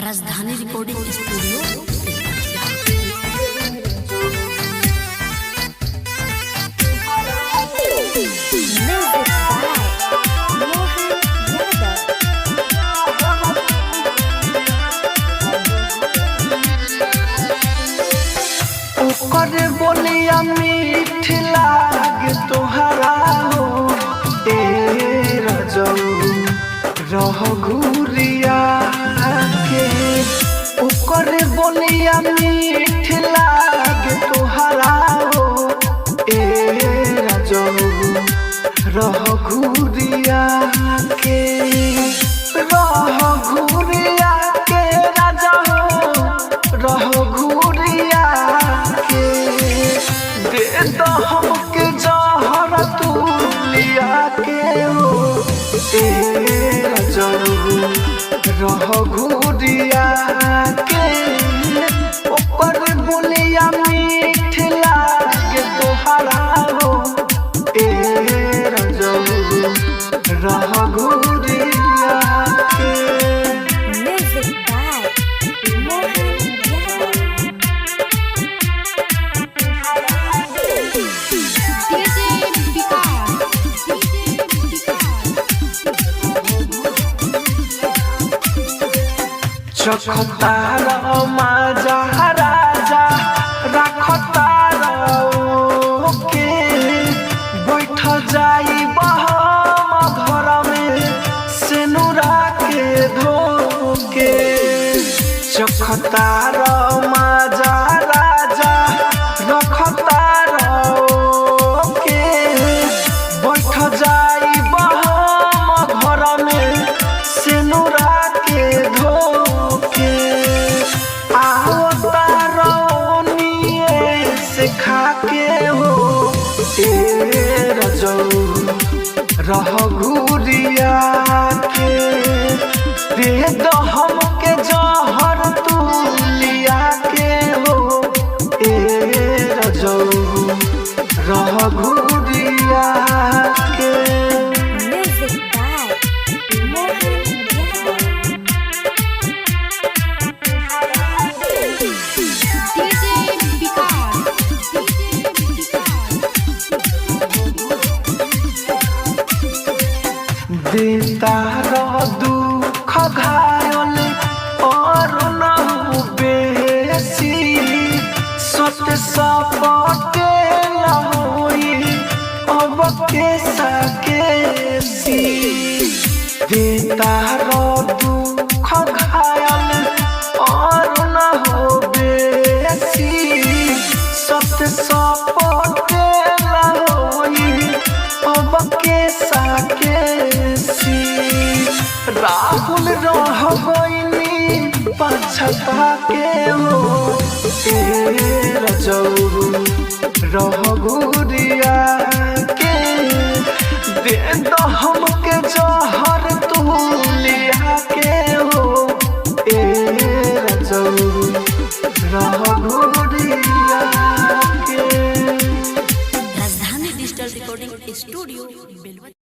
Rajdhani recording studio. Music by Mohan Yadav. ओकर बोलिया मीठ लाग तोहरा हो ए रजऊ रह घुरिया के। ओकर बोलिया मीठ लाग तोहरा हो ए रजऊ रह घुरिया के, रह घुरिया के राजा हो, रह घुरिया के। दे दो हमके जहर तू लिया के हो ए रजऊ रह घुरिया के। ओकर बोलिया मीठ लागे तोहरा हो ए रजऊ रह घुरिया के। Music by Mohan Yadav. DJ Vikas, DJ Vikas. चखतार माजा राजा रखतार के, बैठ जाई बहम घर में सेनुरा के धोके। चखतार माजा राजा रखतार के, बैठ जाई बहम घर में सेनुरा के धोके। आओ तारोनिए से खाके हो ए रजऊ रह घुरिया के। दे दो हमके जहर तू लिया के हो ए रजऊ रह घुरिया के। Music by Mohan Yadav. DJ Vikas, DJ Vikas. देता दुख घायल और न बेसी, सत सपटे होई अब के सकेसी। देता दुख घायल और न हो बेसी, सत सपटे होई अब के सकेसी। राहुल रह गइनी पछता के हो ए रजऊ रह घुरिया के। दे दो हमके जहर तू लिया के हो ए रजऊ रह घुरिया के। Rajdhani digital recording studio Belwa.